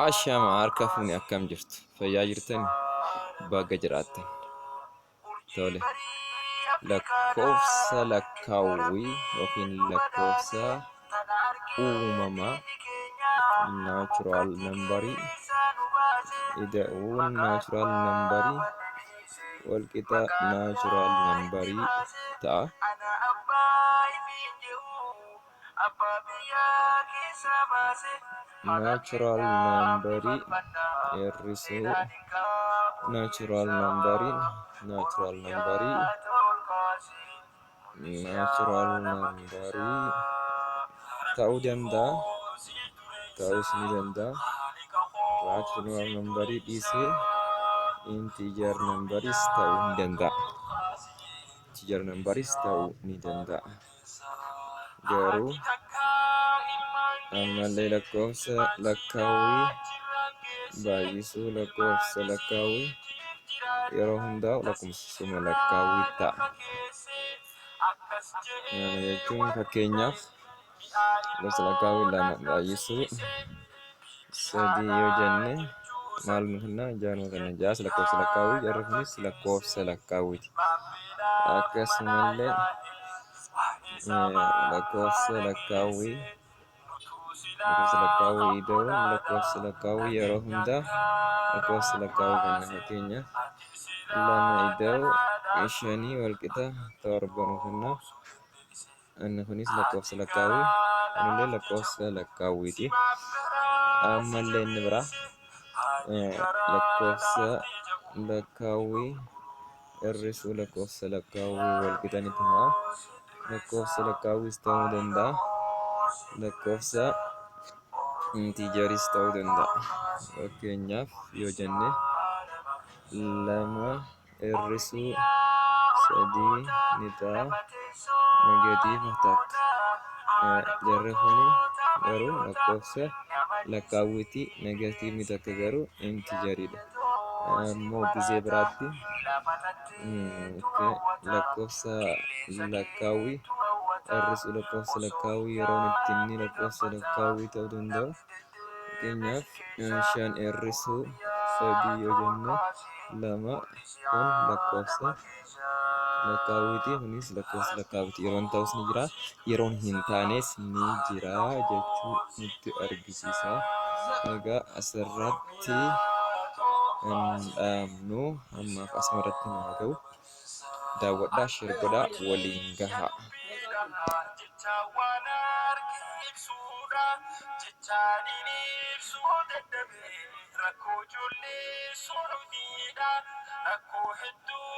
Ashama harka fuuni akkam jirtu? Fayyaa jirtani? Baga jiraattan. Tole. Lakkoofsa lakkaawwii yookiin lakkoofsa uumamaa natural numberii ida'uun natural numberii walqixa natural numberii ta'a. Natural numberii hir'isuu natural numberiin natural numberii natural numberii ta'uu danda'a. Ta'uus ni danda'a. Natural numberii dhiisee integer numberis ta'uu ni danda'a. Integer numberis ta'uu ni danda'a. Garuu ammallee lakkoofsa lakkaawwii baay'isuu lakkoofsa lakkaawwii yeroo hundaa'u lakkoofsuma lakkaawwii ta'a. Kana jechuun fakkeenyaaf lakkoofsa lakkaawwii lama baay'isuu sadii yoo jenne maal nu kenna? Ja'a nu kenna. Ja'as lakkoofsa lakkaawwii, jarri kunis lakkoofsa lakkaawwiiti. Akkasumallee lakkoofsa lakkaawwii lakkoofsa lakkaawwii ida'uun lakkoofsa lakkaawwii yeroo hundaa lakkoofsa lakkaawwii kenna. Fakkeenyaaf lama ida'uu shanii walqixa torba nu kenna. Inni kunis lakkoofsa lakkaawwii, kunillee lakkoofsa lakkaawwiiti. Ammallee inni biraa lakkoofsa lakkaawwii hir'isuu lakkoofsa lakkaawwii walqixa ni ta'a. Lakkoofsa lakkaawwiis ta'uu danda'a. Lakkoofsa integeris ta'uu danda'a. Fakkeenyaaf yoo jenne lama hir'isuu sadii ni ta'a. Negative takka. Jarri kuni garuu lakkoofsa lakkaawwiiti. Negativeni takka garuu integeriidha. Ammoo gizee biraatti lakkoofsa lakkaawwii hir'isuu lakkoofsa lakkaawwii yeroon itti inni lakkoofsa lakkaawwii ta'uu danda'u. Fakkeenyaaf shan hir'isuu sadii yoo jenne lama, kun lakkoofsa lakkaawwiiti. Kunis lakkoofsa lakkaawwiiti. Yeroon ta'us ni jira, yeroon hin taanes ni jira jechuu nutti argisiisa. Egaa asirratti hin dhaabnu, ammaaf asumarratti nu haa ga'u. Daawwadhaa, share godhaa, waliin gahaa. Rakkoo ijoollee sooramiidha. Rakkoo hedduu.